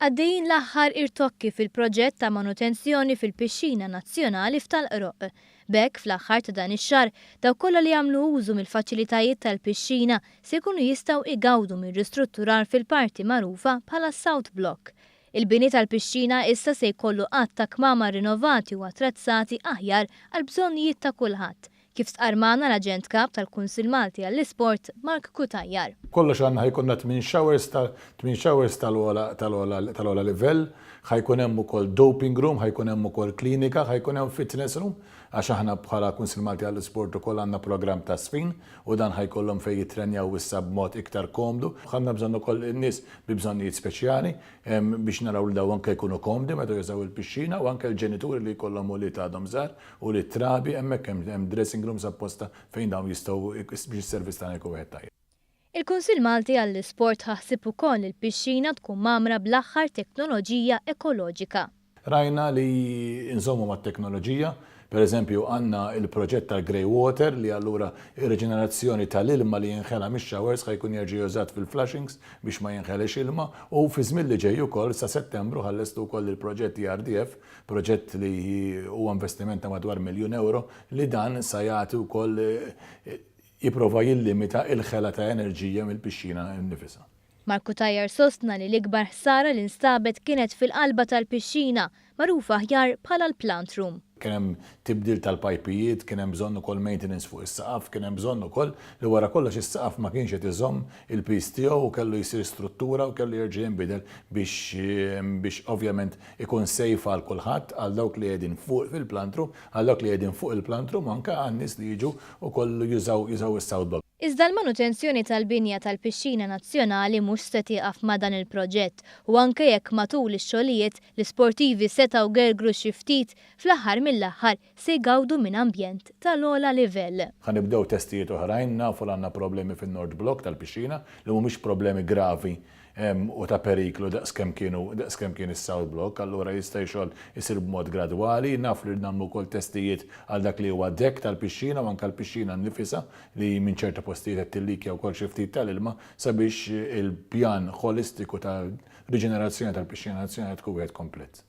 Għaddejjin l-aħħar irtokki fil-proġett ta' manutenzjoni fil-Pixxina Nazzjonali f'Tal-Qroqq. B'hekk, fl-aħħar ta' dan ix-xahar, dawk kollha li jagħmlu użu mill-faċilitajiet tal-pixxina se jkunu jistgħu igawdu mir-ristrutturar fil-parti magħrufa bħala South Block. Il-bini tal-pixxina issa se jkollu għadd ta' kmamar rinnovati u attrezzati aħjar għall-bżonnijiet ta' kulħadd, kif stqarr magħna l-Aġent Kap tal-Kunsill Malti għall-Isport, Mark Cutajar. B'kollox għandna ħa jkollna tminn showers ta' tminn showers tal-ogħla tal-ogħla tal-ogħla livell, ħa jkun hemm ukoll doping room, ħa jkun hemm ukoll klinika, ħa jkun hemm fitness room għax aħna bħala Kunsill Malti għall-Isport ukoll għandna programm ta' żfin u dan ħa jkollhom fejn jittrenjaw issa b'mod iktar komdu. Għandna bżonn ukoll in-nies bi bżonnijiet speċjali biex naraw li dawn anke jkunu komdi meta jużaw il-pixxina u anke l-ġenituri li jkollhom ulied għadhom żgħar u li t-trabi hemmhekk hemm dressing rooms apposta fejn dawn jistgħu biex is-servizz tagħna jkun wieħed tajjeb. Il-Kunsill Malti għall-Isport ħa ħsieb ukoll li l-pixxina tkun mgħammra bl-aħħar teknoloġija ekoloġika. Rajna li nżommu mat-teknoloġija. Per eżempju, għandna l-proġett tal-grey water li allura r-riġenerazzjoni tal-ilma li jinħela mix-showers ħa jkun jerġa' jużat fil-flushings biex ma jinħeliex ilma u fiż-żmien li ġej ukoll sa Settembru ħa nlestu wkoll il-proġett ERDF, proġett li huwa investiment ta' madwar miljun ewro li dan sa jagħti wkoll jipprova jillimita l-ħela ta' enerġija mill-pixxina nnifisha. Mark Cutajar sostna li l-ikbar ħsara li nstabet kienet fil-qalba tal-pixxina, magħrufa aħjar bħala l-plant room. Kien hemm tibdil tal-pajpijiet, kien hemm bżonn ukoll maintenance fuq is-saqaf, kien hemm bżonn ukoll li wara kollox is-saqaf ma kienx qed iżomm il-piż tiegħu u kellu jsir struttura u kellu jerġa' jinbidel biex biex ovvjament ikun safe għal kulħadd, għal dawk li qegħdin fuq fil-plant room, għal dawk li qegħdin fuq il-plant room u anke għan-nies li jiġu wkoll jużaw jużaw is-south block. Iżda l-manutenzjoni tal-binja tal-Pixxina Nazzjonali mhux se tieqaf ma' dan il-proġett u anke jekk matul ix-xogħlijiet, l-isportivi setgħu gergru xi ftit, fl-aħħar mill-aħħar se jgawdu minn ambjent tal-ogħla livell. Ħa nibdew testijiet oħrajn, nafu li għandna problemi fin-North Block tal-pixxina, li mhumiex problemi gravi u ta' periklu daqs kemm kienu daqs kemm kien is-South Block, allura jista' x-xogħol isir b'mod gradwali. Naf li nagħmlu wkoll testijiet għal dak li huwa deck tal-pixxina u anke l-pixxina nnifisha li minn ċerta postijiet qed tillikja wkoll xi ftit tal-ilma sabiex il-pjan ħolistiku ta' riġenerazzjoni tal-pixxina nazzjonali tkun wieħed komplet.